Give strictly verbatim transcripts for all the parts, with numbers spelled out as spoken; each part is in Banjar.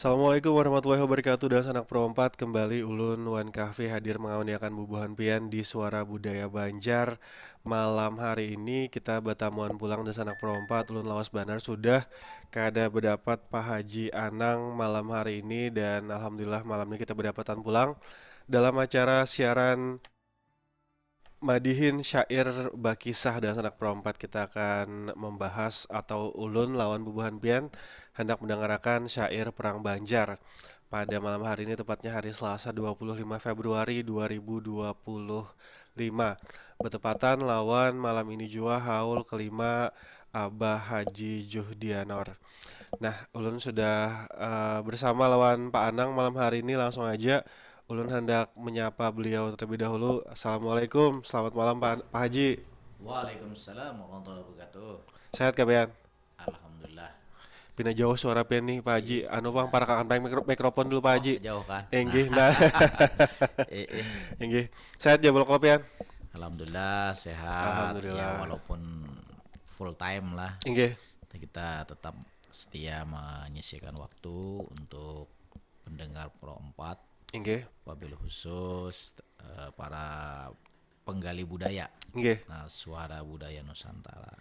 Assalamualaikum warahmatullahi wabarakatuh. Dan sanak perompat, kembali ulun Wan Kahfi hadir mengawaniakan bubuhan pian di Suara Budaya Banjar. Malam hari ini kita batamuan pulang dan sanak perompat, ulun lawas banar sudah kada berdapat Pak Haji Anang malam hari ini, dan alhamdulillah malam ini kita berdapatan pulang dalam acara siaran Madihin Syair Bakisah. Dan sanak perompat, kita akan membahas atau ulun lawan bubuhan pian hendak mendengarakan syair Perang Banjar pada malam hari ini, tepatnya hari Selasa dua puluh lima Februari dua ribu dua puluh lima, bertepatan lawan malam ini jua haul kelima Abah Haji Juhdianor. Nah, ulun sudah uh, bersama lawan Pak Anang malam hari ini. Langsung aja ulun hendak menyapa beliau terlebih dahulu. Assalamualaikum, selamat malam Pak, Pak Haji. Waalaikumsalam warahmatullahi wabarakatuh. Sehat kah pian? Alhamdulillah. Pina jauh suara pian nih Pak Haji. Anu pang, parakakan pang mikro, mikrofon dulu Pak Haji. Jauh kan? Inggih, nah. Eh, eh. Inggih. Sehat ja, Bro, pian? Alhamdulillah sehat. Alhamdulillah. Ya, walaupun full time lah. Inggih. Kita tetap setia menyisihkan waktu untuk pendengar Pro empat, Inggih. wabil khusus eh, para penggali budaya. Inggih. Nah, Suara Budaya Nusantara.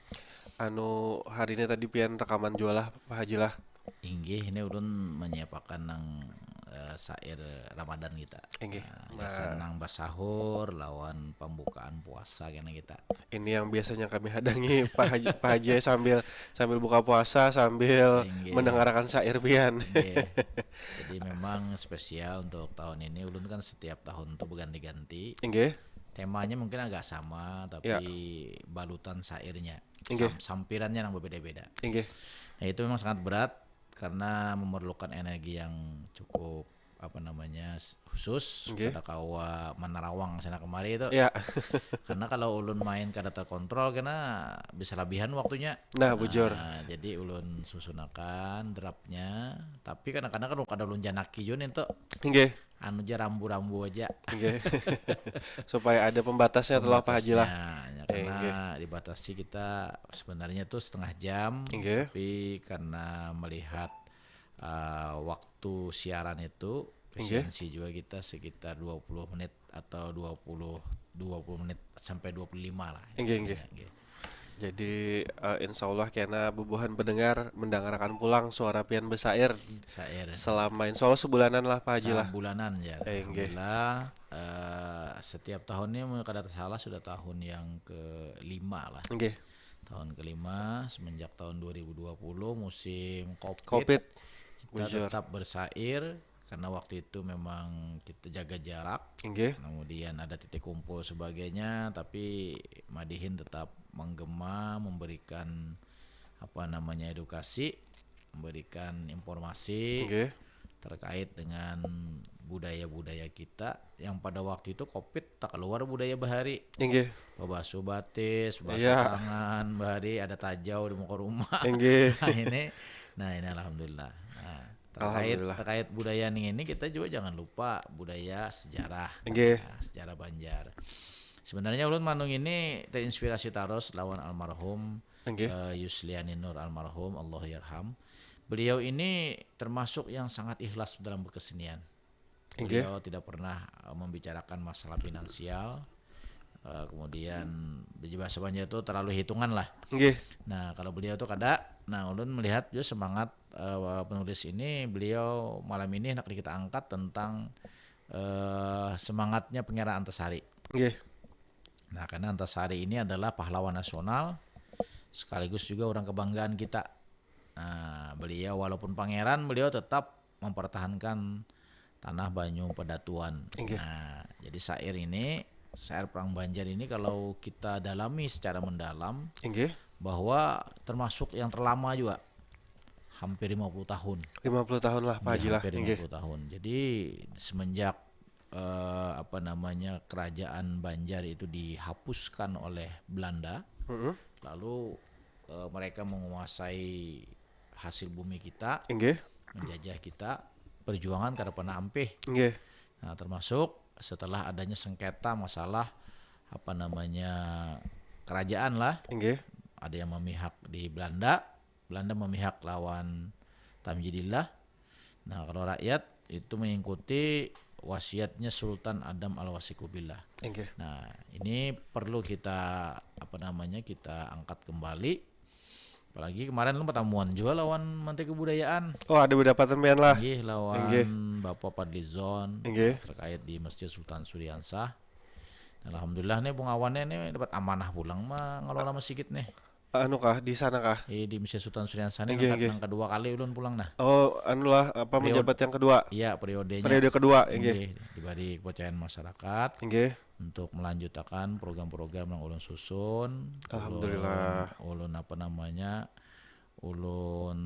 Anu, hari ini tadi pian rekaman jua lah, Pak Haji lah. Inggih, ini ulun menyiapakan nang eh, syair Ramadan kita. Inggih. Nah, gasan nang basahur lawan pembukaan puasa kena kita. Ini yang biasanya kami hadangi, Pak Haji, Pak Haji, sambil sambil buka puasa, sambil Inggih. Mendengarkan syair pian. Inggih. Jadi memang spesial untuk tahun ini. Ulun kan setiap tahun tuh berganti-ganti. Inggih. Temanya mungkin agak sama, tapi Ya. Balutan syairnya, Inggih. sam- sampirannya yang berbeda-beda. Inggih. Nah, itu memang sangat berat karena memerlukan energi yang cukup, apa namanya, s- khusus. Inggih. Kada kawa menerawang sana kemari itu. Ya. Karena kalau ulun main kada terkontrol, kena bisa labihan waktunya. Nah, bujur. Nah, jadi ulun susunakan draftnya, tapi kadang-kadang kan kada ulun janaki jua nih tuh. Inggih. Anu aja, rambu-rambu aja. Inggih. Supaya ada pembatasnya tuh lah, Pak Haji lah. Pembatasnya, ya, karena dibatasi kita sebenarnya tuh setengah jam, Inggih. Tapi karena melihat uh, waktu siaran itu, Inggih. Efisiensi juga kita sekitar dua puluh menit atau dua puluh, dua puluh menit sampai dua puluh lima lah. Inggih, inggih. Ya, inggih. Jadi eh, insya Allah kena bubuhan pendengar mendengarkan pulang suara pian besair Syair. Selama insya Allah sebulanan lah, Pak Haji lah. Sabulanan ya. Eh, inggih. Alhamdulillah, eh, setiap tahun ini, mun kada salah, sudah tahun yang kelima lah. Inggih. Tahun kelima semenjak tahun dua ribu dua puluh, musim COVID, COVID. Kita Bujur. tetap bersair karena waktu itu memang kita jaga jarak. Inggih. Kemudian ada titik kumpul sebagainya, tapi Madihin tetap menggema, memberikan, apa namanya, edukasi, memberikan informasi Inggih. Terkait dengan budaya-budaya kita yang pada waktu itu COVID tak keluar budaya bahari. Inggih. Babasuh batis, basuh Iya. Tangan, bahari ada tajau di muka rumah. Inggih. Nah, ini, nah, ini alhamdulillah. Nah, terkait Alhamdulillah. Terkait budaya nih ini, kita juga jangan lupa budaya sejarah. Inggih. Nah, sejarah Banjar. Sebenarnya ulun manung ini terinspirasi taros lawan almarhum Inggih. Eh, Yusliani Nur almarhum, Allahyarham. Beliau ini termasuk yang sangat ikhlas dalam berkesenian. Inggih. Beliau tidak pernah eh, membicarakan masalah finansial. Eh, kemudian, bahasa Banjar itu terlalu hitungan lah. Inggih. Nah, kalau beliau tuh kada, nah, ulun melihat juga semangat eh, penulis ini, beliau malam ini hendak kita angkat tentang eh, semangatnya Pangeran Antasari. Inggih. Nah, karena Antasari ini adalah pahlawan nasional sekaligus juga orang kebanggaan kita. Nah, beliau walaupun pangeran, beliau tetap mempertahankan tanah banyu pedatuan. Inggih. Nah, jadi syair ini, syair Perang Banjar ini kalau kita dalami secara mendalam, Inggih. Bahwa termasuk yang terlama juga, hampir lima puluh tahun. Lima puluh tahun lah, Pak Ya, Haji lah. hampir Inggih. lima puluh tahun. Jadi semenjak eh, apa namanya, kerajaan Banjar itu dihapuskan oleh Belanda, Mm-mm. lalu eh, mereka menguasai hasil bumi kita, Inggih. Menjajah kita, perjuangan kada pernah ampih. Inggih. Nah, termasuk setelah adanya sengketa masalah, apa namanya, kerajaan lah. Inggih. Ada yang memihak di Belanda, Belanda memihak lawan Tamjidillah. Nah, kalau rakyat itu mengikuti wasiatnya Sultan Adam Al-Wasikubillah. Inggih. Nah, ini perlu kita, apa namanya, kita angkat kembali. Apalagi kemarin lu pertemuan juga lawan Menteri Kebudayaan. Oh, ada bedapat sampean lah. Inggih, lawan Inggih. Bapak Fadlizon Inggih. Terkait di Masjid Sultan Suriansah. Dan alhamdulillah nih, Bung Awannya nih dapat amanah pulang mengelola masjid nih. Anu kah, di sana kah? Eh, di Masjid Sultan Suriansah nih, Inggih, nang, inggih. Nang kedua kali ulun pulang nah. Oh, anu lah, apa, periode, menjabat yang kedua? Iya, periodenya. Periode kedua, inggih. Inggih, diberi kepercayaan masyarakat. Inggih. Untuk melanjutakan program-program yang ulun susun. Alhamdulillah. Ulun, ulun apa namanya, ulun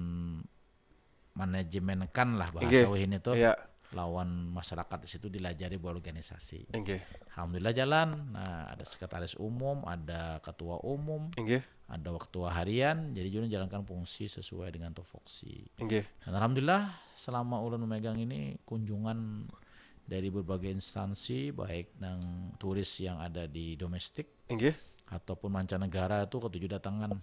manajemenkan lah bahasa Inggih. Wahini tuh. Iya. Lawan masyarakat di situ dilajari berorganisasi. Inggih. Alhamdulillah jalan. Nah, ada sekretaris umum, ada ketua umum, Inggih. Ada ketua harian, jadi juga menjalankan fungsi sesuai dengan tupoksi. Inggih. Dan alhamdulillah selama ulun memegang ini kunjungan dari berbagai instansi, baik nang turis yang ada di domestik Inggih. Ataupun mancanegara itu ketujuh datangan.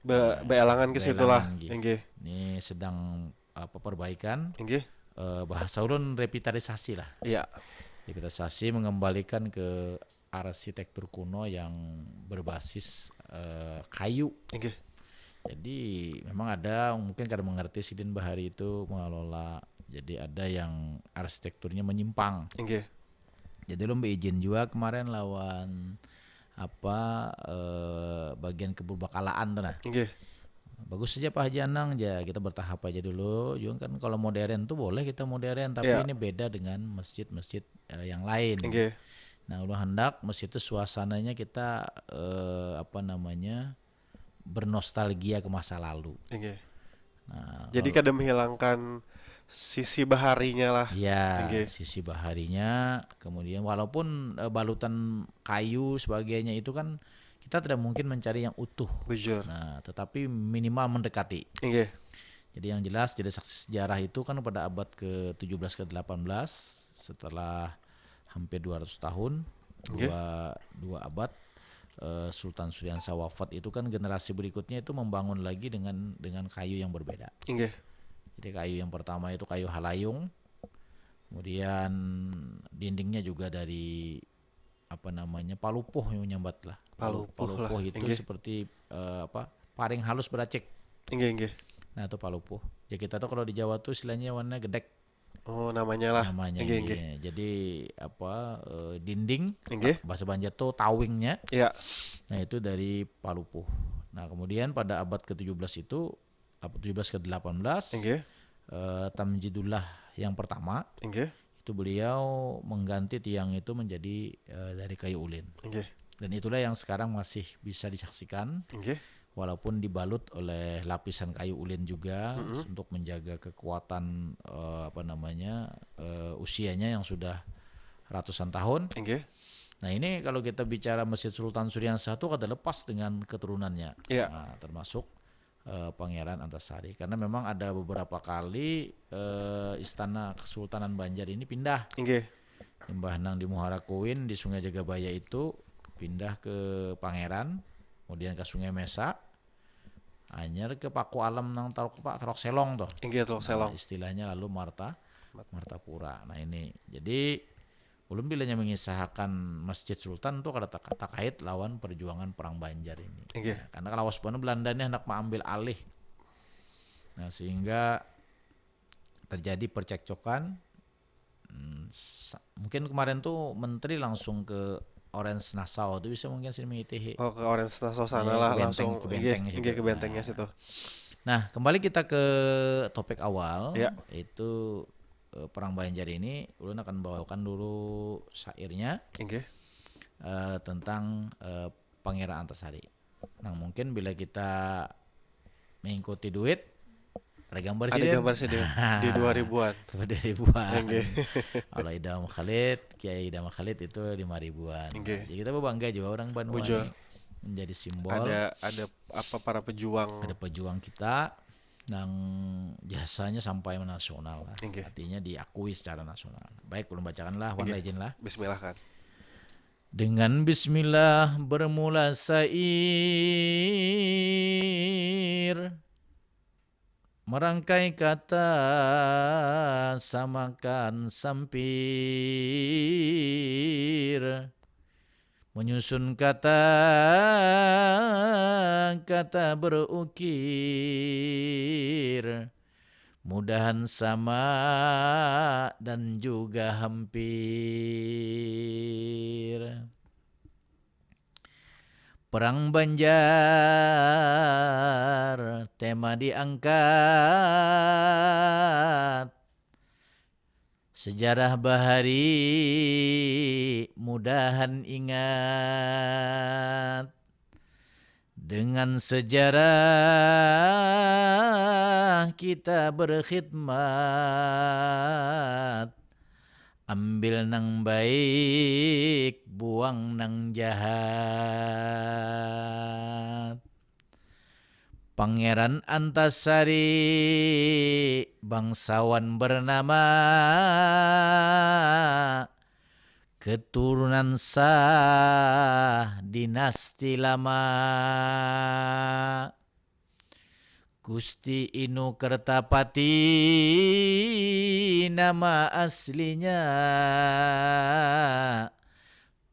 Be-, nah, beelangan ke situ lah. Beelangan, Inggih. Inggih. Ini sedang apa, perbaikan. Inggih. Eh, bahasa ulun revitalisasi lah. Iya. Revitalisasi mengembalikan ke arsitektur kuno yang berbasis, eh, kayu. Inggih. Jadi memang ada mungkin kada mengerti sidin bahari itu mengelola. Jadi ada yang arsitekturnya menyimpang. Inggih. Jadi ulun beizin juga kemarin lawan apa, eh, bagian kepurbakalaan tuh nah. Inggih. Bagus saja Pak Haji Anang, ya kita bertahap aja dulu. Juga kan kalau modern tuh boleh kita modern, tapi iya. Ini beda dengan masjid-masjid, eh, yang lain. Inggih. Nah, ulun hendak masjid itu suasananya kita, eh, apa namanya, bernostalgia ke masa lalu. Inggih. Nah, jadi kalau kada menghilangkan sisi baharinya lah. Ya, inggih. Sisi baharinya, kemudian walaupun, eh, balutan kayu sebagainya itu kan kita tidak mungkin mencari yang utuh. Bujur. Nah, tetapi minimal mendekati. Inggih. Jadi yang jelas, jadi saksi sejarah itu kan pada abad ke tujuh belas ke delapan belas, setelah hampir dua ratus tahun, inggih. Dua, dua abad, eh, Sultan Suriansa wafat itu kan generasi berikutnya itu membangun lagi dengan, dengan kayu yang berbeda. Inggih. Jadi kayu yang pertama itu kayu halayung, kemudian dindingnya juga dari apa namanya, palupuh yang menyambat lah. Palupuh lah. Palupuh itu inggih. Seperti, eh, apa, paring halus beracik. Inggih, inggih. Nah, itu palupuh. Ya kita tuh kalau di Jawa tuh istilahnya warna gedek. Oh, namanya lah. Namanya, inggih, inggih. Iya. Jadi apa, eh, dinding, inggih. Bahasa Banjar tuh tawingnya. Iya. Nah, itu dari palupuh. Nah, kemudian pada abad ke tujuh belas itu, abad tujuh belas ke delapan belas, inggih. Eh, Tamjidullah yang pertama, inggih. Itu beliau mengganti tiang itu menjadi, eh, dari kayu ulin. Inggih. Dan itulah yang sekarang masih bisa disaksikan. Inggih. Walaupun dibalut oleh lapisan kayu ulin juga, mm-mm. Untuk menjaga kekuatan, eh, apa namanya, eh, usianya yang sudah ratusan tahun. Inggih. Nah, ini kalau kita bicara Masjid Sultan Suriansa itu kada lepas dengan keturunannya. Iya. Nah, termasuk, eh, Pangeran Antasari. Karena memang ada beberapa kali, eh, istana Kesultanan Banjar ini pindah. Inggih. Imbah nang di Muara Kuin, di Sungai Jagabaya itu pindah ke Pangeran, kemudian ke Sungai Mesa, anyar ke Paku Alam nang Telok, apa, Telok Selong tuh. Inggih, Telok Selong. Nah, istilahnya lalu Marta, Mat- Martapura. Nah, ini. Jadi ulun bilanya mengisahakan Masjid Sultan tuh kada tak-, takait lawan perjuangan Perang Banjar ini. Inggih. Karena kalawas banar Belanda ini hendak mengambil alih. Nah, sehingga terjadi percekcokan. Hmm, sa-, mungkin kemarin tuh menteri langsung ke Orange Nassau tuh, bisa mungkin sini mengitihi. Oh, ke Orange Nassau sana. Iya, lah, ke benteng, langsung ke benteng, inggih, situ. Inggih, ke bentengnya. Nah. Situ. Nah, kembali kita ke topik awal, iya. Yaitu, eh, Perang Banjar ini, ulun akan bawakan dulu syairnya. Inggih. Eh, tentang, eh, Pangeran Antasari. Nah, mungkin bila kita mengikuti duit, ada gambar sidin. Ada gambar sidin di dua ribuan. Dua ribuan. Inggih. Kalau Idam Khalid, Kiai Idam Khalid itu lima ribuan. Inggih. Jadi kita berbangga juga orang Banua. Bujur. Ini menjadi simbol. Ada, ada apa, para pejuang. Ada pejuang kita nang jasanya sampai nasional lah. Inggih. Artinya diakui secara nasional. Baik, ulun bacakan lah, wan. Inggih. Izin lah. Bismillah kan. Dengan bismillah bermula syair. Merangkai kata samakan sampir, menyusun kata, kata berukir, mudahan sama dan juga hampir. Perang Banjar tema diangkat. Sejarah bahari mudahan ingat. Dengan sejarah kita berkhidmat. Ambil nang baik, buang nang jahat. Pangeran Antasari, bangsawan bernama, keturunan sah dinasti lama. Gusti Inu Kertapati nama aslinya.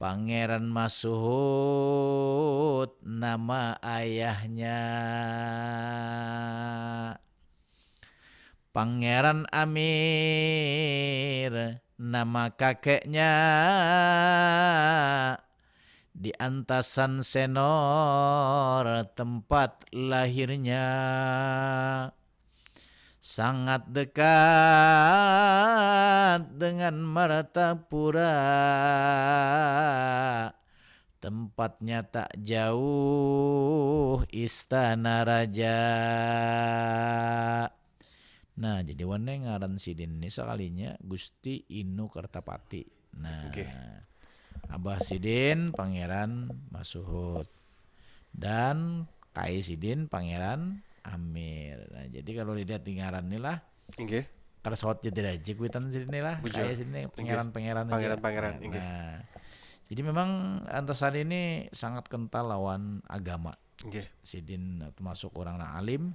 Pangeran Masuhut nama ayahnya. Pangeran Amir nama kakeknya. Di Antasan Senor tempat lahirnya. Sangat dekat dengan Martapura. Tempatnya tak jauh istana raja. Nah, jadi wan ne ngaran sidin ni sakalinya Gusti Inu Kertapati. Nah, Oke. Abah sidin Pangeran Masuhut dan kai sidin Pangeran Amir. Nah, jadi kalau dilihat di ngaran ni lah, Inggih. kada sawat jadi raja kuitan sidin ni lah, Bujur. Kaya sidin ni, Inggih. pangeran-pangeran aja. Pangeran-pangeran, inggih. Nah, jadi memang Antasari ini sangat kental lawan agama. Inggih. Sidin termasuk orang nang alim,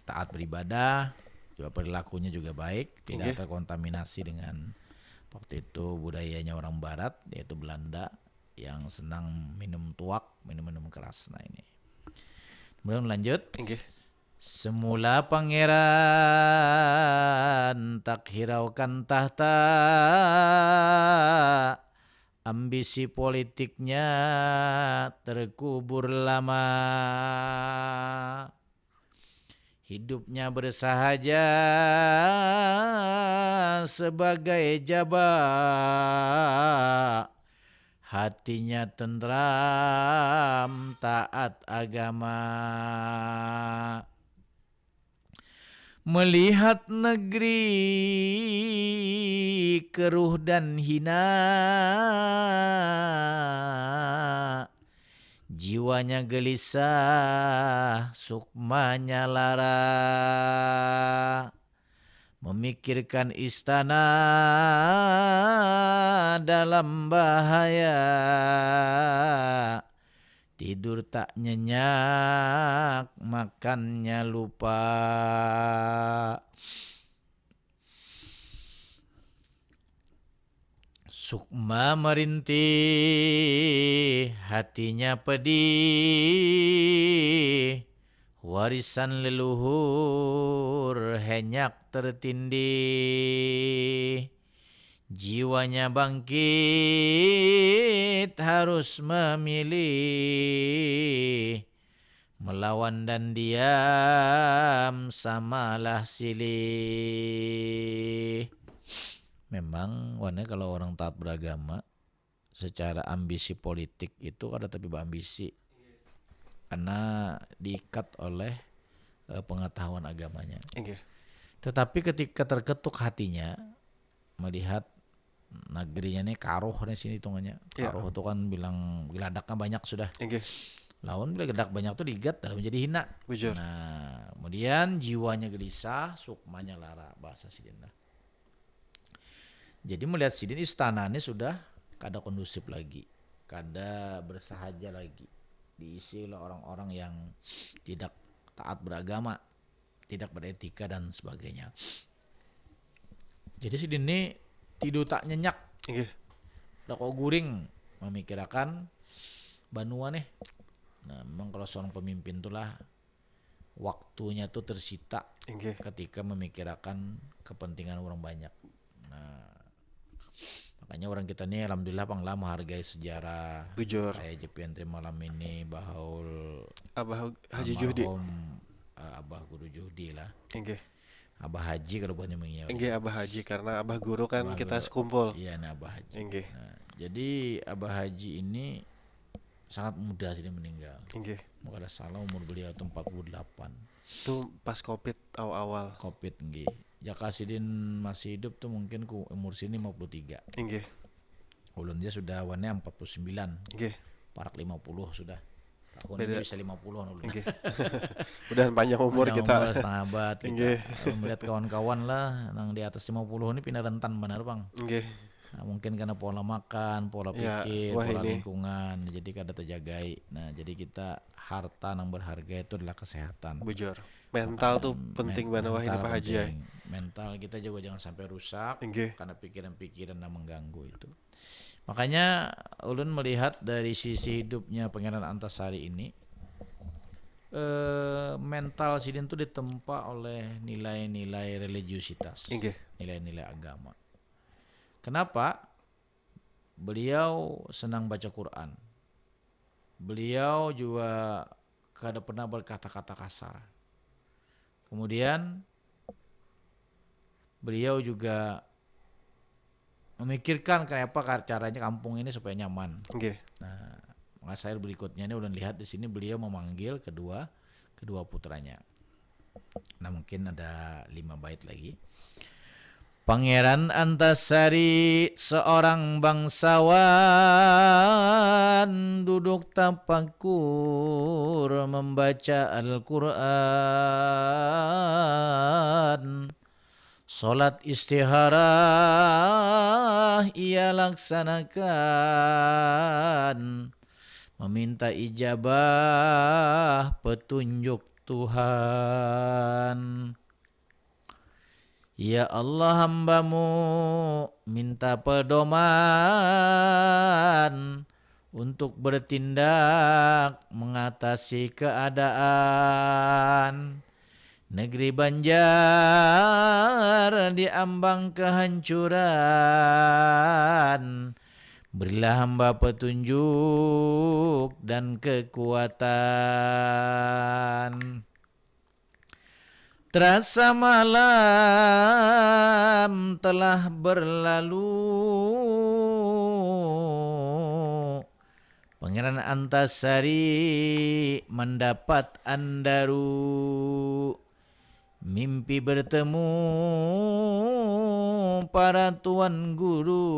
taat beribadah, juga perilakunya juga baik, tidak Inggih. terkontaminasi dengan waktu itu budayanya orang barat, yaitu Belanda, yang senang minum tuak, minum-minum keras. Nah, ini. Kemudian lanjut. Inggih. Semula pangeran tak hiraukan tahta, ambisi politiknya terkubur lama. Hidupnya bersahaja sebagai jaba, hatinya tentram taat agama. Melihat negeri keruh dan hina, jiwanya gelisah, sukmanya lara. Memikirkan istana dalam bahaya. Tidur tak nyenyak, makannya lupa. Sukma merintih, hatinya pedih. Warisan leluhur henyak tertindih. Jiwanya bangkit harus memilih. Melawan dan diam samalah silih. Memang, wan ne, kalau orang taat beragama, secara ambisi politik itu kada tapi beambisi, karena diikat oleh eh, pengetahuan agamanya. Inggih. Tetapi ketika terketuk hatinya melihat negerinya ni karuh ni sini hitungannya. Ya. Karuh itu kan bilang geladaknya banyak sudah. Inggih. Lawan bila geladak banyak tu diikat dalam jadi hina. Bujur. Nah, kemudian jiwanya gelisah, sukmanya lara, bahasa sidin lah. Jadi melihat sidin istana ni sudah kada kondusif lagi, kada bersahaja lagi, diisi oleh orang-orang yang tidak taat beragama. tidak beretika dan sebagainya. Jadi sidin ni tidur tak nyenyak. Inggih. Rokok guring memikirakan banua nih. Nah, memang kalau seorang pemimpin tuh lah waktunya tuh tersita Inggih. Ketika memikirakan kepentingan orang banyak. Nah, makanya orang kita nih alhamdulillah pang lah menghargai sejarah. Bujur. Kayak J P N T malam ini, Bahaul, Abah Haji Juhdi. Almarhum, eh, Abah Guru Juhdi lah. Inggih. Abah Haji kalau buatnya mengiau. Inggih, Abah Haji, karena Abah Guru kan Abah kita Guru. Sekumpul. Iya, nah, Abah Haji. Inggih. Nah, jadi Abah Haji ini sangat muda sih dia meninggal. Inggih. Kalau salah umur beliau tuh empat puluh delapan. Tuh pas covid awal-awal. Covid, nggih. Jaka sidin masih hidup tuh mungkin ku umur sini lima puluh tiga. Inggih. Ulun aja sudah wannya empat puluh sembilan. Inggih. Parak lima puluh sudah. Tahun ini bisa lima puluh ulun. Inggih. Udah panjang umur panjang kita. Umur setengah abad kita. Inggih. Melihat kawan-kawan lah nang di atas lima puluh ini pindah rentan benar, Bang. Inggih. Nah, mungkin karena pola makan, pola ya, pikir, pola ini. Lingkungan, jadi kada terjagai. Nah, jadi kita harta yang berharga itu adalah kesehatan. Bujur. Mental tuh penting banget wah ini Pak Haji. Mental kita juga jangan sampai rusak karena pikiran-pikiran yang mengganggu itu. Makanya ulun melihat dari sisi hidupnya Pangeran Antasari ini, eh, mental sidin tuh ditempa oleh nilai-nilai religiusitas, nilai-nilai agama. Kenapa? Beliau senang baca Quran. Beliau juga kada pernah berkata-kata kasar. Kemudian beliau juga memikirkan kenapa caranya kampung ini supaya nyaman. Oke. Nah, maka saya berikutnya ini ulun lihat di sini beliau memanggil kedua kedua putranya. Nah, mungkin ada lima bait lagi. Pangeran Antasari seorang bangsawan duduk tapakur membaca Al-Quran. Salat istiharah ia laksanakan, meminta ijabah petunjuk Tuhan. Ya Allah, hambamu minta pedoman untuk bertindak mengatasi keadaan negeri Banjar di ambang kehancuran. Berilah hamba petunjuk dan kekuatan. Terasa malam telah berlalu. Pangeran Antasari mendapat andaru mimpi bertemu para tuan guru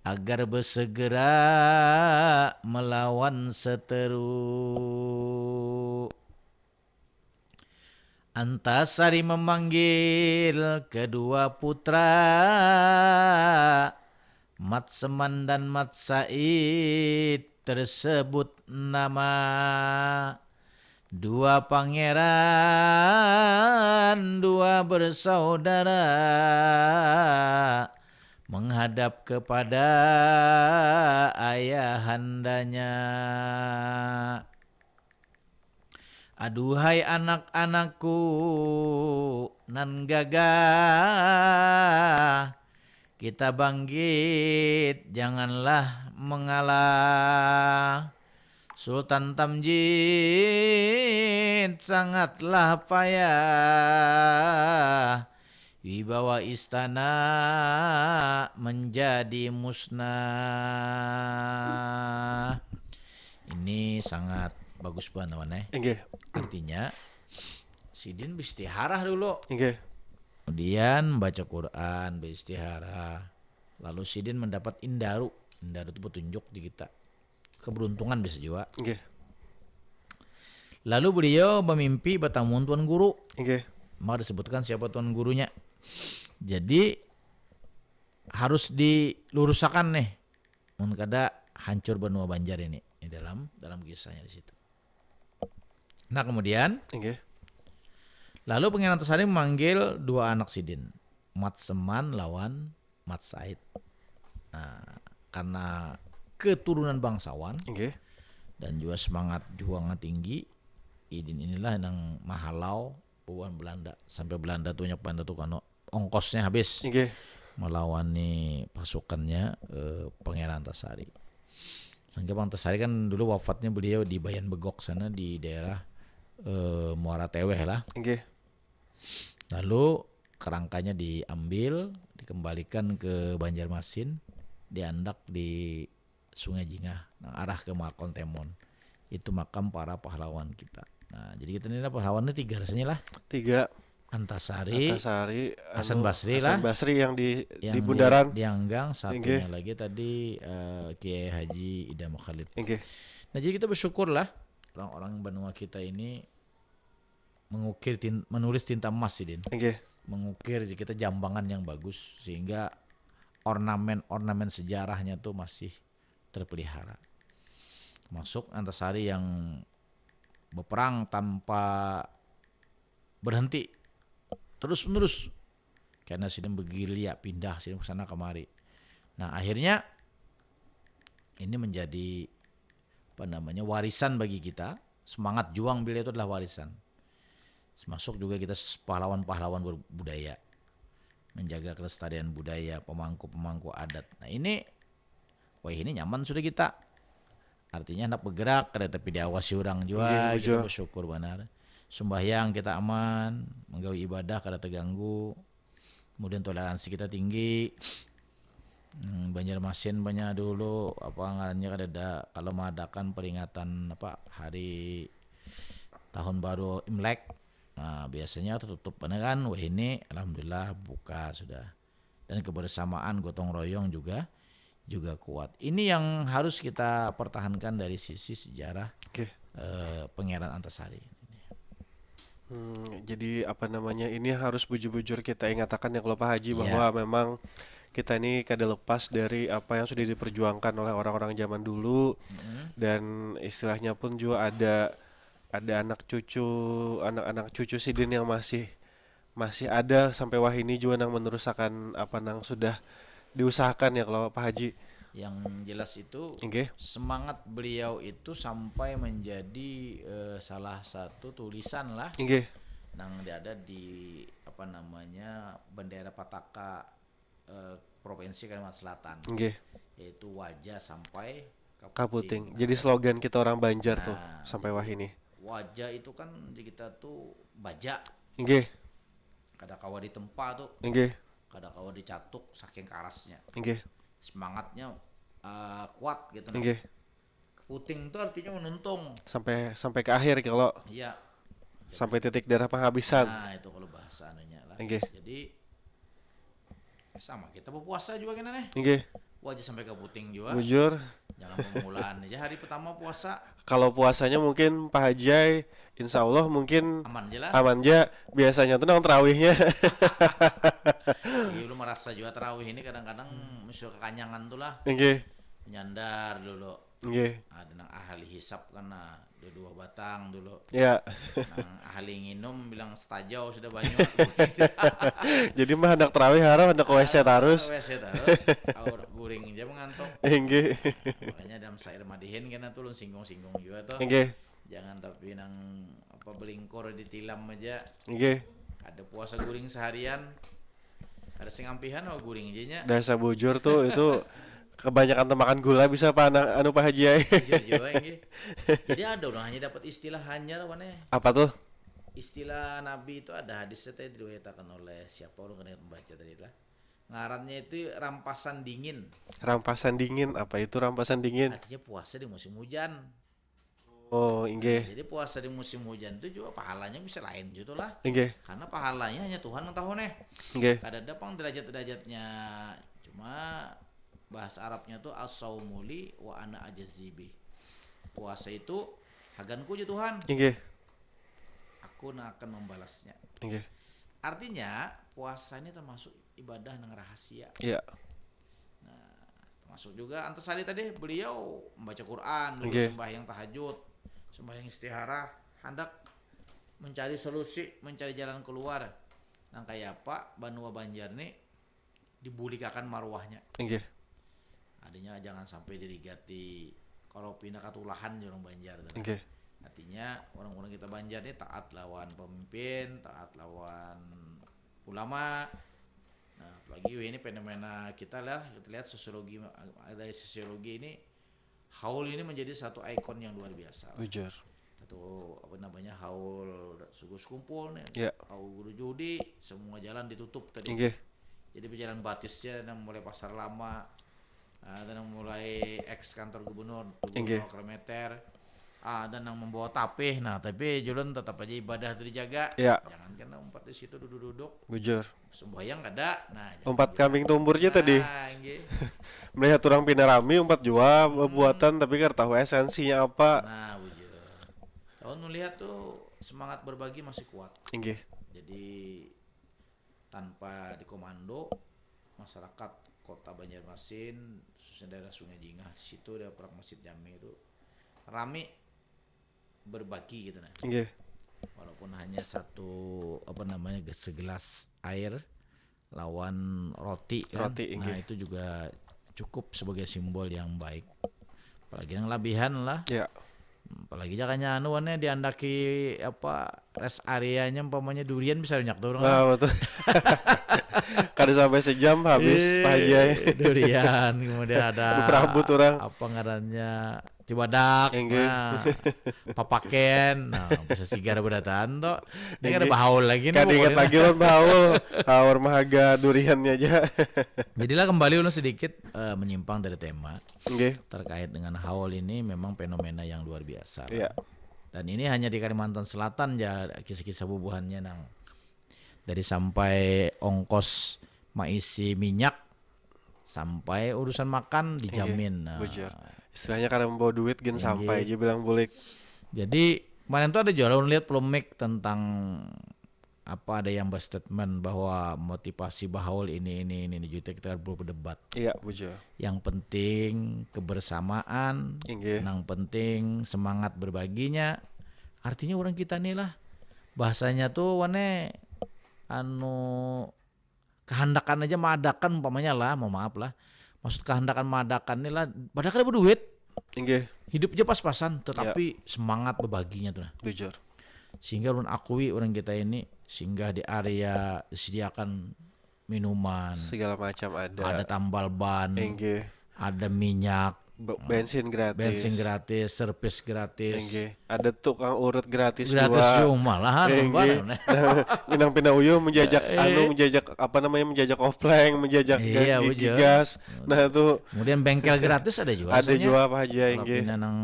agar bersegera melawan seteru. Antasari memanggil kedua putra, Mat Seman dan Mat Said tersebut nama. Dua pangeran, dua bersaudara menghadap kepada ayahandanya. Aduhai anak-anakku nan gagah, kita bangkit, janganlah mengalah. Sultan Tamjid sangatlah payah, wibawa istana menjadi musnah. Ini sangat bagus buhan, Wan, eh. Inggih. Artinya sidin beristiharah dulu. Inggih. Kemudian baca Quran, beristiharah. Lalu sidin mendapat indaru. Indaru itu petunjuk di kita. Keberuntungan bisa juga. Inggih. Lalu beliau bermimpi bertamuan tuan guru. Inggih. Maka disebutkan siapa tuan gurunya. Jadi harus dilurusakan nih. Mun kada hancur benua Banjar ini. Ini dalam dalam kisahnya di situ. Nah, kemudian, inggih, Lalu Pangeran Antasari memanggil dua anak sidin, Mat Seman lawan Mat Said. Nah, karena keturunan bangsawan Inggih. Dan juga semangat juang tinggi, idin inilah nang mahalau bubuhan Belanda, sampai Belanda tuh nyapan tuh kano ongkosnya habis Inggih. Melawani pasukannya eh, Pangeran Antasari. Sehingga Pangeran Antasari kan dulu wafatnya beliau di Bayan Begok sana di daerah eh, Muara Teweh lah. Inggih. Lalu kerangkanya diambil, dikembalikan ke Banjarmasin, diandak di Sungai Jingah, nah, arah ke Markontemon. Itu makam para pahlawan kita. Nah, jadi kita ini pahlawan ini tiga rasanya lah. Tiga. Antasari, Antasari, Hasan anu, Basri Hasan lah. Basri yang di yang di bundaran. Di Anggang, satunya lagi tadi eh, Kiai Haji Idam Khalid. Inggih. Nah, jadi kita bersyukurlah orang-orang banua kita ini mengukir tin, menulis tinta emas sih, Din. Inggih. Mengukir kita jambangan yang bagus sehingga ornamen-ornamen sejarahnya tuh masih terpelihara. Termasuk Antasari yang berperang tanpa berhenti, terus menerus, karena sini bergerilya, pindah sini ke sana kemari. Nah, akhirnya ini menjadi apa namanya, warisan bagi kita. Semangat juang beliau itu adalah warisan. Termasuk juga kita pahlawan-pahlawan budaya, menjaga kelestarian budaya, pemangku-pemangku adat. Nah, ini wah, ini nyaman sudah kita. Artinya hendak bergerak, kada tapi diawasi orang juga. Inggih, kita bersyukur benar. Sembahyang kita aman, menggawi ibadah kada terganggu. Kemudian toleransi kita tinggi. Hmm, Banjarmasin banyak dulu apa ngarannya kada ada kalau mengadakan peringatan apa hari tahun baru Imlek. Nah, biasanya tertutup benar kan. Wah, ini alhamdulillah buka sudah. Dan kebersamaan gotong royong juga juga kuat. Ini yang harus kita pertahankan dari sisi sejarah Oke. eh, Pangeran Antasari. Hmm, jadi apa namanya ini harus bujur-bujur kita ingatakan ya kalau Pak Haji Iya. Bahwa memang kita ini kada lepas dari apa yang sudah diperjuangkan oleh orang-orang zaman dulu dan istilahnya pun juga ada ada anak cucu anak-anak cucu sidin yang masih masih ada sampai wahini juga nang menerusakan apa nang sudah diusahakan ya kalau Pak Haji. Yang jelas itu Inggih. Semangat beliau itu sampai menjadi eh, salah satu tulisan lah Inggih. Nang ada di apa namanya bendera pataka eh, Provinsi Kalimantan Selatan, Inggih. Yaitu wajah sampai Kaputing. Jadi slogan kita orang Banjar tuh Nah, sampai wahini. Wajah itu kan di kita tuh baja, Inggih. Kada kawa ditempa tuh, Inggih. Kada kawa dicatuk saking karasnya. Inggih. Semangatnya eh, kuat gitu nah. Inggih. Kaputing itu artinya menuntung. Sampai sampai ke akhir kalau Iya. Sampai titik darah penghabisan. Nah, itu kalau bahasa anunya lah. Inggih. Jadi sama kita berpuasa juga kena nih. Inggih. Wajah sampai kaputing juga. Bujur. Jangan pemulaan aja hari pertama puasa. Kalau puasanya mungkin Pak Haji ai, insya Allah mungkin Aman aja lah. Aman aja. Biasanya tuh nang terawihnya. Iya, lu merasa juga terawih ini kadang-kadang musuh kekanyangan tuh lah. Inggih. Nyandar dulu. Inggih. Ada nang ahli hisap kan nah, ada dua batang dulu. Ya. Nang ahli nginum bilang setajau sudah banyak. Jadi mah hendak terawih harus hendak ke W C tarus. W C tarus. Aur guring aja mengantuk. Inggih. Makanya dalam syair madihin kena tuh ulun singgung-singgung juga tuh. Inggih. Jangan tapi nang apa belingkur ditilam aja. Inggih. Ada puasa guring seharian. Ada sing ampihan oh guring aja nya. Dasar bujur tuh itu kebanyakan temakan gula bisa apa anak anu Pak Haji ai. Jujur juga inggih. Jadi ada orang hanya dapat istilah hanyar apa nih? Apa tuh? Istilah Nabi itu ada hadisnya tadi diriwayatakan oleh siapa orang kena membaca tadi lah. Ngarannya itu rampasan dingin. Rampasan dingin, apa itu rampasan dingin? Artinya puasa di musim hujan. Oh, inggih. Jadi puasa di musim hujan itu juga pahalanya bisa lain gitu lah. Inggih. Karena pahalanya hanya Tuhan yang tahu nih. Inggih. Kada ada pang derajat-derajatnya. Cuma bahasa Arabnya tuh as-saumuli wa ana ajazibi. Puasa itu haganku aja Tuhan. Inggih. Aku nang akan membalasnya. Inggih. Artinya puasa ini termasuk ibadah yang rahasia. Iya. Nah, termasuk juga Antasari tadi beliau membaca Quran, dulu Nggih. Sembahyang tahajud, sembahyang istikharah, hendak mencari solusi, mencari jalan keluar. Nang kaya apa banua Banjar ni dibulikakan maruahnya. Inggih. Adanya jangan sampai dirigati kalau pina katulahan jar urang Banjar tu. Inggih. Artinya orang-orang kita Banjar ni taat lawan pemimpin, taat lawan ulama. Nah, apalagi ini fenomena kita lah, kita lihat sosiologi, ada sosiologi ini, haul ini menjadi satu ikon yang luar biasa lah. Bujur. Atau apa namanya, haul sugus kumpul nih, Ya. haul guru judi, semua jalan ditutup tadi. Inggih. Jadi berjalan batisnya nang mulai Pasar Lama, ah, dan nang mulai ex kantor gubernur, Inggih. Gubernur Kilometer, ah, dan nang membawa tapih. Nah, tapi julun tetap aja ibadah tu dijaga. Ya. Jangan kena umpat di situ duduk-duduk. Bujur. Sembahyang kada. Nah, jangan Umpat juga. Kambing tumbur ja tadi. Nah, inggih. Melihat orang pina rami umpat jua buatan tapi kada tahu esensinya apa. Nah, bujur. Lawan melihat tuh semangat berbagi masih kuat. Inggih. Jadi tanpa dikomando, masyarakat kota Banjarmasin, khususnya daerah Sungai Jingah, di situ ada prak masjid jami itu rami berbagi gitu nah. Inggih. Walaupun hanya satu apa namanya ge- segelas air lawan roti kan. Roti, Nah, inggih. Itu juga cukup sebagai simbol yang baik. Apalagi yang labihan lah. Ya. Apalagi jakanya anu wane diandaki apa rest areanya umpamanya durian bisa banyak tuh orang. Nah, betul. Kada sampai sejam habis Pak Haji. Durian, kemudian ada Berabut orang. Apa ngarannya tiwadak, Inggih. Nah, papaken, nah bisa sigar berataan tuh. Ini kada Inggih. Bahaul lagi nih Kada ingat pokoknya. Lagi lawan Bahaul. Haur mahaga duriannya aja. Jadilah kembali ulun sedikit eh, menyimpang dari tema Inggih. Terkait dengan haul ini memang fenomena yang luar biasa. Iya. Dan ini hanya di Kalimantan Selatan ya kisah-kisah bubuhannya nang dari sampai ongkos maisi minyak sampai urusan makan dijamin. Nah, Bujur. Istilahnya kada membawa duit gin sampai aja bilang bulik. Jadi kemarin tuh ada juga ulun lihat polemik tentang apa ada yang berstatement bahwa motivasi bahaul ini ini ini ini juta kita perlu berdebat. Iya, bujur. Yang penting kebersamaan, Inggih. Yang penting semangat berbaginya. Artinya orang kita nih lah bahasanya tuh wane anu kehendakan aja madakan umpamanya lah, mau maaf lah. Maksud kehendakan madakan nih lah, padahal kada berduit. Inggih. Hidup aja pas-pasan, tetapi semangat berbaginya tuh nah. Bujur. Sehingga ulun akui orang kita ini singgah di area disediakan minuman, Segala macam ada. Ada tambal ban, Inggih. Ada minyak, Be- bensin gratis. Bensin gratis, servis gratis. Inggih. Ada tukang urut gratis, Gratis juga. Juga malahan. Inggih. Minang pina uyuh menjajak anu menjajak apa namanya menjajak offline, menjajak Iya, gigi bujur. Gas. Nah, tuh Kemudian bengkel gratis ada juga. Ada Rasanya juga apa aja, Kalau inggih. Pina nang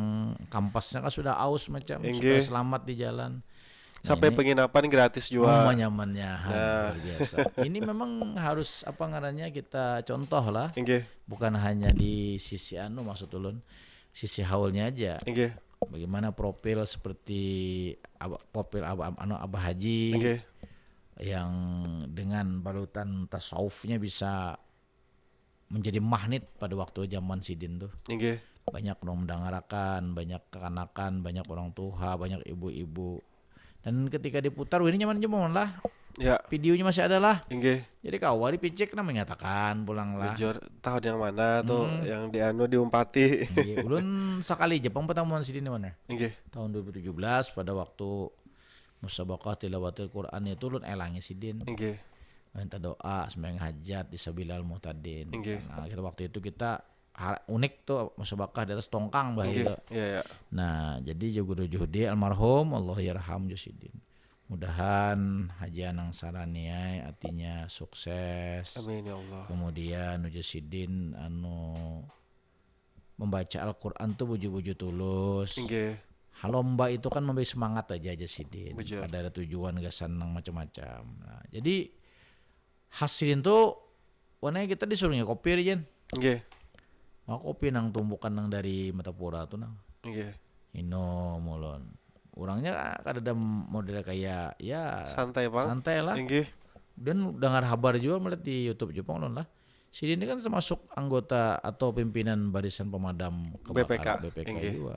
kampasnya kan sudah aus macam Inggih. Supaya selamat di jalan. Sampai Ini penginapan gratis Oh, juga. nyamannya ha, luar biasa. Ini memang harus apa ngarannya kita contoh lah. Inggih. Bukan hanya di sisi anu maksud ulun, sisi haulnya aja. Inggih. Bagaimana profil seperti apa profil apa anu Abah Haji Inggih. Yang dengan balutan tasawufnya bisa menjadi magnet pada waktu zaman sidin tuh. Inggih. Banyak orang mendangarakan, banyak kekanakan, banyak orang tuha, banyak ibu-ibu. Dan ketika diputar, wah, ini nyaman aja mohon lah. Ya. Videonya masih ada lah. Inggih. Jadi kawa dipicik nah menyatakan pulang lah. Bujur tahun yang mana tuh yang dianu diumpati. Iya, ulun sekali Jepang pertemuan sidin mana? Inggih. Tahun dua ribu tujuh belas pada waktu musabaqah tilawatil Quran itu ulun elangi sidin. Inggih. Minta doa sembahyang hajat di Sabilal Muhtadin. Inggih. Nah, kita waktu itu kita ha- unik tuh musabaqah di atas tongkang bah Inggih. Gitu. Iya, ya. Nah, jadi Jogoro Juhdi almarhum Allah yarham jo sidin. Mudahan Haji Anang Saraniai artinya sukses. Amin ya Allah. Kemudian ujar sidin anu membaca Al-Quran tuh bujur-bujur tulus. Inggih. Halomba itu kan memberi semangat aja aja sidin. Bujur. Kada ada tujuan gasan nang macam-macam. Nah, jadi hasilin tuh warnanya kita disuruhnya kopi aja. Inggih. Mau kopi nang tumbukan nang dari Matapura tuh nang. Inggih. Ino mulon. Orangnya kada ada model kayak ya Santai, Bang. Santai lah. Inggih. Dan dengar kabar juga melihat di YouTube Jepang ulun lah. Sidin ini kan termasuk anggota atau pimpinan barisan pemadam kebakaran B P K, B P K inggih. Juga.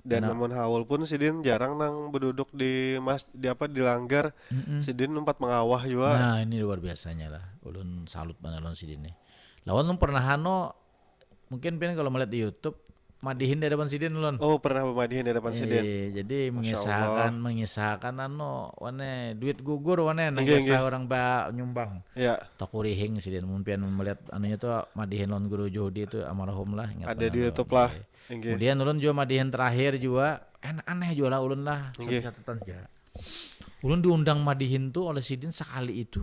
Dan namun haul pun sidin jarang nang beduduk di mas di apa di langgar. Mm-mm. Sidin umpat mengawah juga. Nah, ini luar biasanya lah. Ulun salut banar lawan sidin nih. Lawan pernah ano mungkin pian kalau melihat di YouTube madihin di hadapan sidin ulun. Oh, pernah madihin di hadapan sidin. Iya, jadi mengisahkan mengisahkan anu wane duit gugur wane nang biasa orang ba nyumbang. Ya. Takurihing sidin mun pian melihat anunya tuh madihin lawan guru Juhdi itu almarhum lah. Ada di YouTube lah. Kemudian ulun juga madihin terakhir juga aneh juga lah ulun lah catatan aja. Ulun diundang madihin tuh oleh sidin sekali itu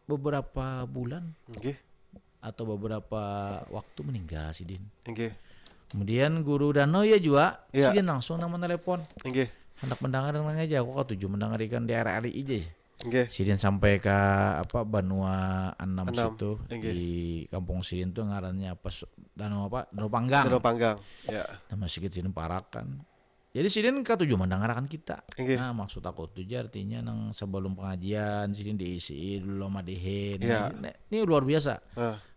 beberapa bulan atau beberapa waktu meninggal sidin. Kemudian guru Danau ya juga sidin langsung nama telepon. Hendak mendengar nang aja aku katuju mendengar ikan di area aja. Sidin sampai ke apa banua enam situ di kampung sidin tuh ngarannya apa Danau apa Danau Panggang. Danau Panggang. Ya. Nama sikit sidin parakan. Jadi sidin katuju mandangarakan kita. Nah, maksud aku tuh ja artinya nang sebelum pengajian sidin diisi dulu madihin. Nah, ini luar biasa.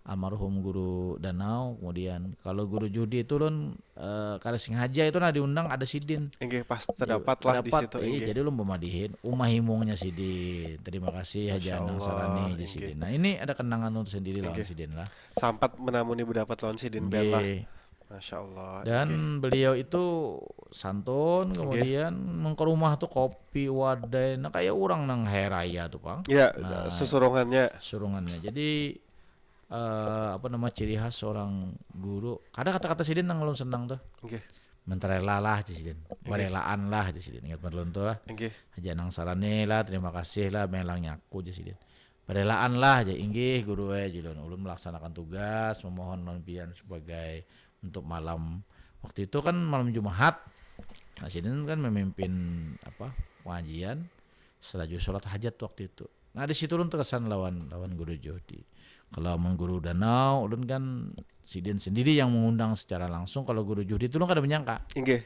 Almarhum guru Danau, kemudian kalau guru Judi itu lun eh, kada sengaja itu nah diundang ada sidin. Inggih, pas terdapat lah di situ. Iya, jadi ulun pemadihin, umah himungnya sidin. Terima kasih Haja Anang Sarani di sidin. Nah, ini ada kenangan untuk sendiri lawan sidin lah. Sampat menamuni berdapat lawan sidin bela. Masya Allah. Dan beliau itu santun, kemudian nang ke rumah tuh kopi, wadai, nah kayak orang nang hari raya tuh pang. Ya, nah, sesurungannya. Surungannya. Jadi eh, apa nama ciri khas seorang guru. Ada kata-kata sidin nang ulun senang tuh. Mentara lah lah di sidin. Barelaan lah di sidin. Ingat banget ulun tuh lah. Haja Anang Sarani lah, terima kasih lah melangnya aku di sidin. Barelaan lah aja inggih guru eh jadi ulun melaksanakan tugas memohon lawan pian sebagai untuk malam waktu itu kan malam Jumat. Nah, sidin kan memimpin apa pengajian setelah juga sholat hajat waktu itu. Nah, di situ ulun terkesan lawan lawan guru Johdi. Kalau amun guru Danau, ulun kan sidin sendiri yang mengundang secara langsung. Kalau guru Johdi itu ulun kada menyangka. Inggih.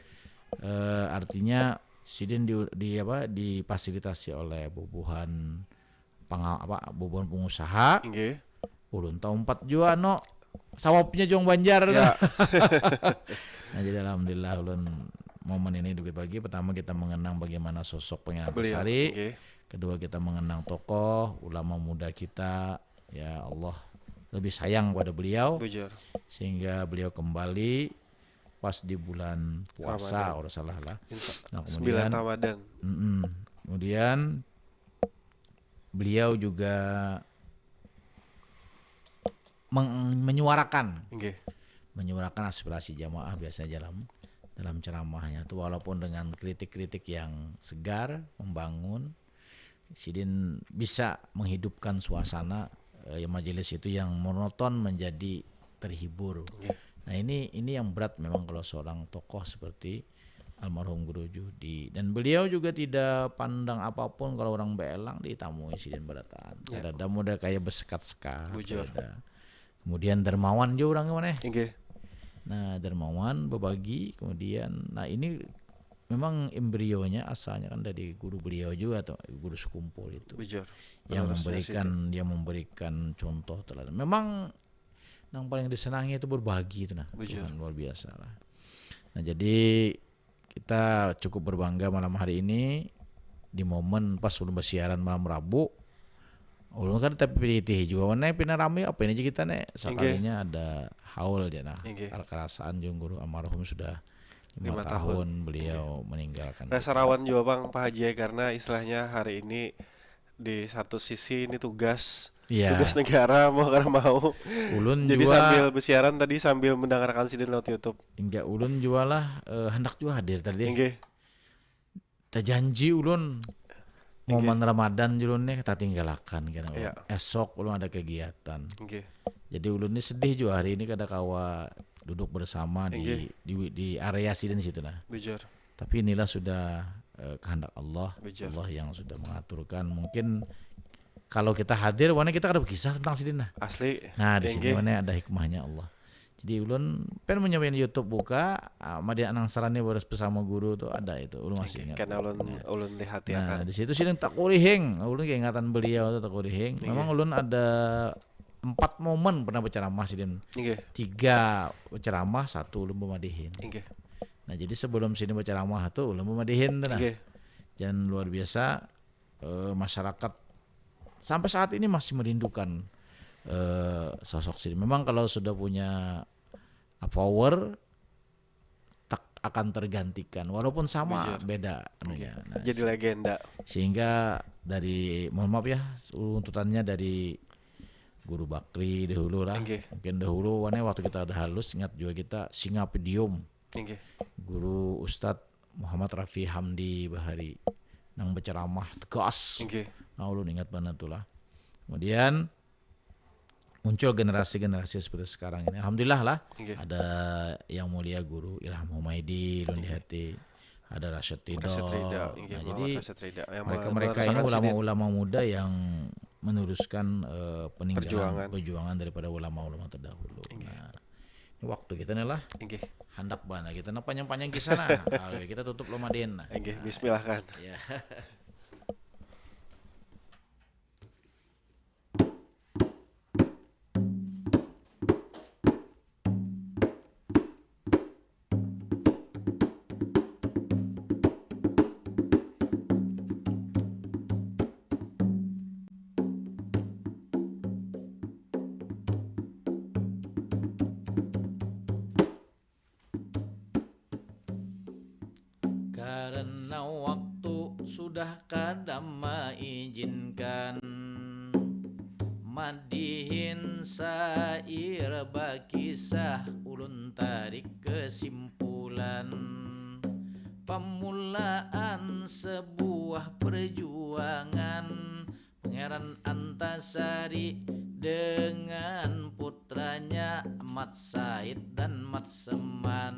Eh, artinya sidin di, di apa difasilitasi oleh bubuhan panga, apa bubuhan pengusaha. Inggih. Ulun tahu empat jua no sawapnya Jong Banjar. Ya. Nah, jadi alhamdulillah ulun momen ini dikit lagi. Pertama kita mengenang bagaimana sosok Pangeran Antasari. Kedua kita mengenang tokoh ulama muda kita. Ya Allah lebih sayang kepada beliau. Bujur. Sehingga beliau kembali pas di bulan puasa kalau salah lah. Nah, kemudian Ramadan. Mm-mm. Kemudian beliau juga meng- menyuarakan menyuarakan aspirasi jamaah biasanya dalam dalam ceramahnya tuh walaupun dengan kritik-kritik yang segar, membangun, sidin bisa menghidupkan suasana eh, majelis itu yang monoton menjadi terhibur. Nah, ini ini yang berat memang kalau seorang tokoh seperti almarhum Guru Juhdi dan beliau juga tidak pandang apapun kalau orang beelang ditamui sidin berataan. Ada ada muda kayak bersekat-sekat. Kemudian dermawan juga orangnya mana? Nah, dermawan berbagi kemudian nah ini memang embrionya asalnya kan dari guru beliau juga atau guru sekumpul itu. Yang memberikan yang memberikan contoh teladan. Memang nang paling disenangi itu berbagi itu nah. Luar biasa lah. Nah, jadi kita cukup berbangga malam hari ini di momen pas ulun bersiaran malam Rabu. Ulun kan tapi titih juga mana pina rame apa ini aja kita nih sekalinya ada haul aja nah. Karena kerasaan juga guru almarhum sudah lima tahun beliau meninggalkan. Rasa rawan juga bang Pak Haji karena istilahnya hari ini di satu sisi ini tugas Iya. Tugas negara mau karena mau. Ulun Jadi jua sambil bersiaran tadi sambil mendengarkan sidin lewat YouTube. Enggak ulun jua lah eh, hendak jua hadir tadi. Enggak. Tajanji ulun momen Ramadan julun nih kita tinggalakan kan. Iya. Esok ulun ada kegiatan. Enggak. Jadi ulun ini sedih juga hari ini kada kawa duduk bersama di, di di area sidin situ nah. Bujur. Tapi inilah sudah uh, kehendak Allah. Bujur. Allah yang sudah mengaturkan. Mungkin kalau kita hadir, mana kita kada berkisah tentang sidin nah. Asli. Nah, di sini mana ada hikmahnya Allah. Jadi ulun pen menyobain YouTube buka, uh, Madinah Anang Sarani baris bersama guru tuh ada itu. Ulun masih ingat. Karena ulun ulun lihat ya nah, kan. Di situ sidin tak kurihing, ulun keingatan beliau tuh tak kurihing. Memang ulun ada empat momen pernah berceramah sidin. Tiga berceramah, satu ulun pemadihin. Nah, jadi sebelum sini berceramah tuh ulun memadihin tuh nah. Okay. Dan luar biasa, eh, masyarakat sampai saat ini masih merindukan eh, sosok sini. Memang kalau sudah punya power, tak akan tergantikan, walaupun sama. Bujur. Beda anunya. Nah, jadi legenda. Sehingga dari, mohon maaf ya, runtutannya dari Guru Bakri dahulu lah. Inggih. Mungkin dahulu, wane, waktu kita ada halus, ingat juga kita Singapedium. Inggih. Guru Ustadz Muhammad Rafi Hamdi Bahari nang berceramah tegas. Inggih. Nah, ulun ingat banget tuh lah. Kemudian muncul generasi-generasi seperti sekarang ini. Alhamdulillah lah. Inggih. Ada Yang Mulia Guru Ilham Humaidi, Lun Inggih. Hati. Ada Rashid Ridho. Rashid Ridho, inggih, nah, Muhammad jadi Rashid Ridho. Yang mereka-mereka ini ulama-ulama muda yang meneruskan eh, peninggalan perjuangan. Perjuangan daripada ulama-ulama terdahulu. Inggih. Nah, ini waktu kita nih lah. Inggih. Handak bana kita nah panjang-panjang kisah nah. Kalau kita tutup lo madin nah. Inggih, bismillah kan. Ya. Karena waktu sudah kada maizinkan madihin sair bakisah, ulun tarik kesimpulan pamulaan sebuah perjuangan. Pangeran Antasari dengan putranya Mat Said dan Mat Seman,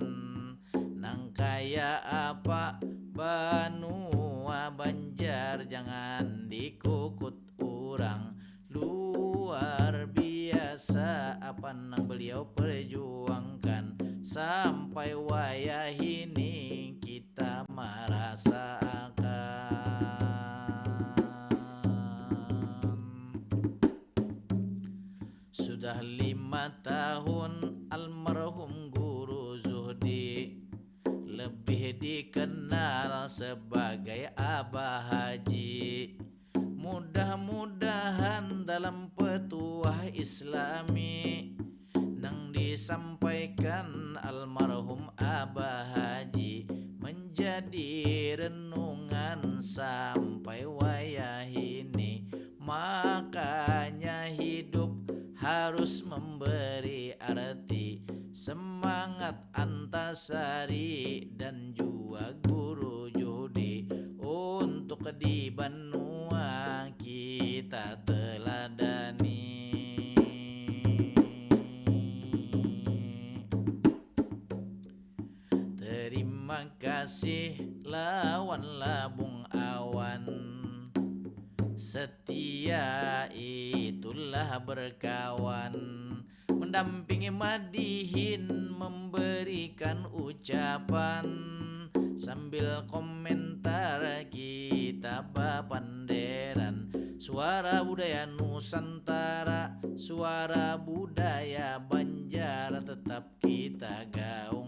nang kaya apa banua Banjar jangan dikukut urang. Luar biasa apa nang beliau perjuangkan sampai wayah ini kita marasakan. Sudah lima tahun almarhum Guru Zuhdi lebih dikenal sebagai Abah Haji. Mudah-mudahan dalam petuah Islami nang disampaikan almarhum Abah Haji menjadi renungan sampai wayah ini. Makanya hidup harus memberi arti, semangat Antasari dan jua Guru Zuhdi untuk di banua kita teladani. Terima kasih lawan labung awan. Setia itulah berkawan. Mendampingi madihin memberikan ucapan. Sambil komentar kita bapanderan. Suara budaya Nusantara, suara budaya Banjar tetap kita gaung.